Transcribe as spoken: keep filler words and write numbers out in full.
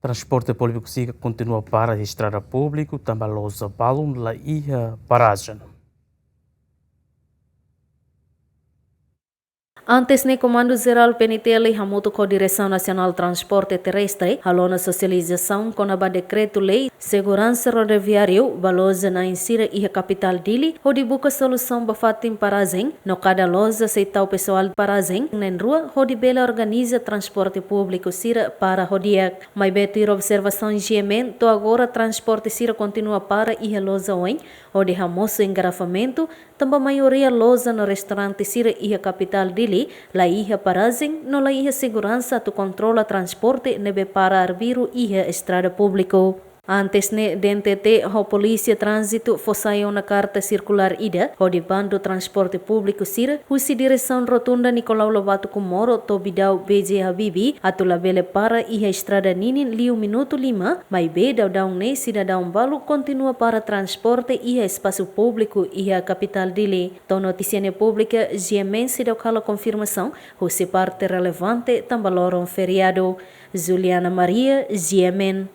Transporte públiku sira kontinua para iha estrada públiku tanba loja balun la iha parajen. Antes ne'e, Komandu Jerál P N T L hamutuk ho Diresaun Nasionál Transporte Terrestre halo ona sosializasaun kona-ba dekretu-lei seguransa rodoviáriu ba loja na'in sira iha kapitál Dili, hodi buka solusaun ba fatin parajen, no kada loja sei tau pesoál parajen na'in rua, hodi bele organiza transporte públiku sira para ho di'ak. Maibé tuir observasaun G M N, to'o agora transporte sira kontinua para iha loja oin, hodi hamosu engarrafamentu, tanba maioria loja no restaurante sira iha kapitál Dili la iha parajen no la iha seguransa atu kontrola transporte ne'ebé para arbiru iha estrada públiku. Antes ne'e, D N T T ho Polísia Tránzitu fó sai ona karta sirkulár ida hodi bandu transporte públiku sira husi diresaun Rotunda Nicolau Lobato Comoro to'o Bidau B J Habibie atu labele para iha estrada ninin liu minutu lima, maibé daudaun ne'e sidadaun balu kontinua para transporte iha espasu públiku iha kapitál Dili. To'o notísia ne'e públika, G M N seidauk halo konfirmasaun husi parte relevante tanba loron feriadu. Juliana Maria, G M N.